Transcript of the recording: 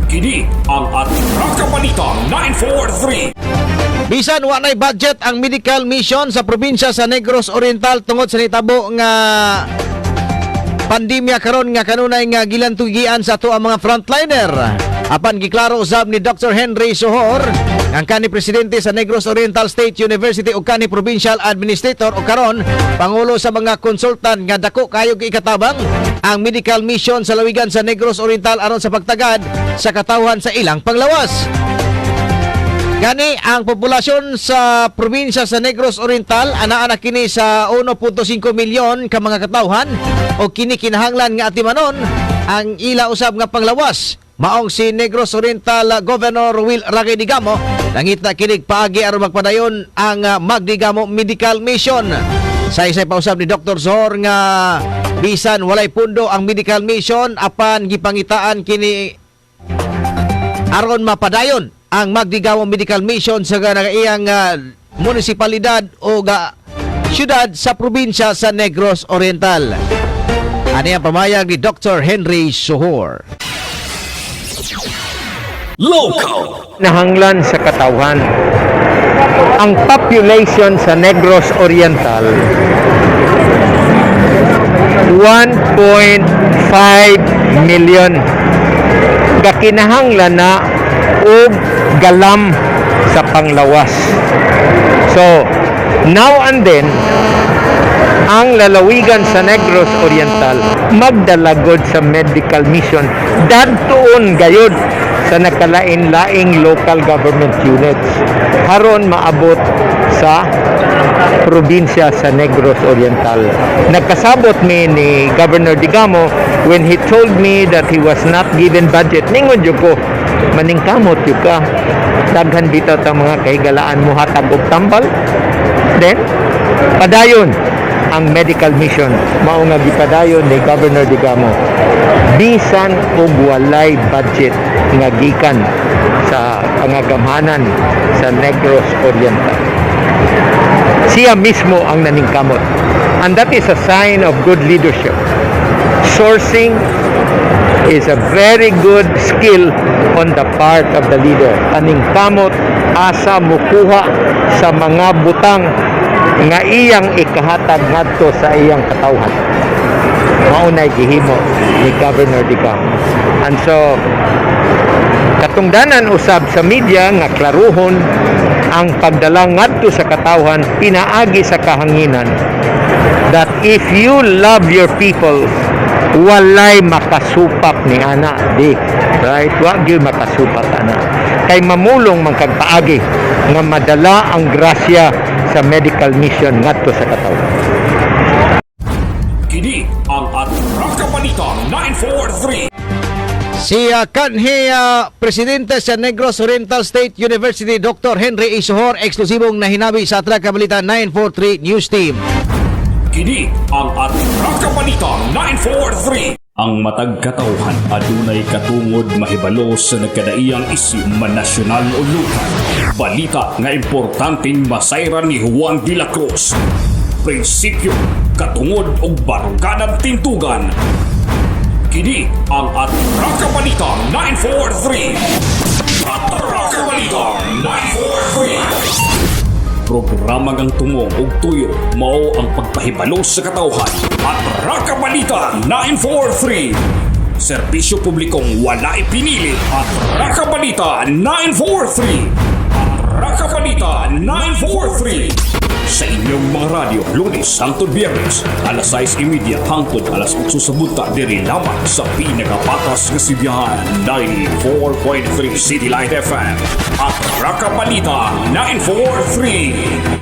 Kini ang Atraka Balita 943. Bisan wa nay budget ang medical mission sa probinsya sa Negros Oriental tungod sa nitabo nga pandemya karon nga kanunay nga gilantugian sa ato ang mga frontliner. Apan giklaro usab ni Dr. Henry Sohor, ang kanhi presidente sa Negros Oriental State University ug kanhi provincial administrator o karon pangulo sa mga consultant, nga dako kayo ikatabang ang medical mission sa lawigan sa Negros Oriental aron sa pagtagad sa katawhan sa ilang panglawas. Gani ang populasyon sa probinsya sa Negros Oriental anaa na kini sa 1.5 milyon ka mga katawhan o kini kinahanglan nga atimanon ang ila usab nga panglawas. Maong si Negros Oriental Governor Will Ragay Degamo nangita kinig paagi aron magpadayon ang Magdigamo Medical Mission. Sa isay pausab ni Dr. Zor nga bisan walay pundo ang medical mission, apan gipangitaan kini aron mapadayon ang Magdigamo Medical Mission sa iyang munisipalidad o ga syudad sa probinsya sa Negros Oriental. Ani ang pamayag ni Dr. Henry Sohor. Local. Nahanglan sa katawhan. Ang population sa Negros Oriental, 1.5 million. Gakinahanglan na og galam sa panglawas. So, now and then, ang lalawigan sa Negros Oriental magdalagod sa medical mission dadtuon gayod sa nakalain-laing local government units aron maabot sa probinsya sa Negros Oriental. Nagkasabot mi ni Governor Degamo when he told me that he was not given budget. Ningon jud ko, "Maningkamot jud ka. Daghan bitaw ta mga kahigalaan mo hatag og tambal." Then, padayon ang medical mission, mao nga gipadayon ni Governor Degamo bisan og walay budget nga gikan sa pangagamhanan sa Negros Oriental. Siya mismo ang naningkamot, and that is a sign of good leadership. Sourcing is a very good skill on the part of the leader. Paningkamot asa mukuha sa mga butang nga iyang ikahatag ngadto sa iyang katawhan. Mao nay gihimo ni Governor Degamo. And so katungdanan usab sa media nga klaruhon ang pagdala ngadto sa katawhan pinaagi sa kahanginan, that if you love your people, walay makasupak ni ana di right? Wa gyud makasupak ana kay mamulong man kag paagi nga madala ang grasya sa medical mission ngadto sa katawhan. Kini ang Atraka Balita 943. Si kanhi presidente sa Negros Oriental State University, Dr. Henry A. Sohor, eksklusibong nahinabi sa Atraka Balita 943 News Team. Kini ang Atraka Balita 943. Ang matag katawhan adunay katungod mahibalo sa nagkadaiyang isyu, man nasyonal o lokal. Balita nga importanteng masayran ni Juan de la Cruz. Prinsipyo, katungod ug baruganan tintugan. Kini ang Atraka Balita 943. Atraka Balita 943. Programa ngang tumong ug tuyo mao ang pagpahibalo sa katawhan. Atraka Balita 943. Serbisyo publikong wala ipinili. Atraka Balita 943. Atraka Balita 943. Sa inyong mga radyo, Lunes hangtod Biyernes, alas 6:30 hangtod alas 8 sa buntag, diri lamang sa pinakapatas nga sibihan, 94.3 City Light FM. Atraka Balita 943.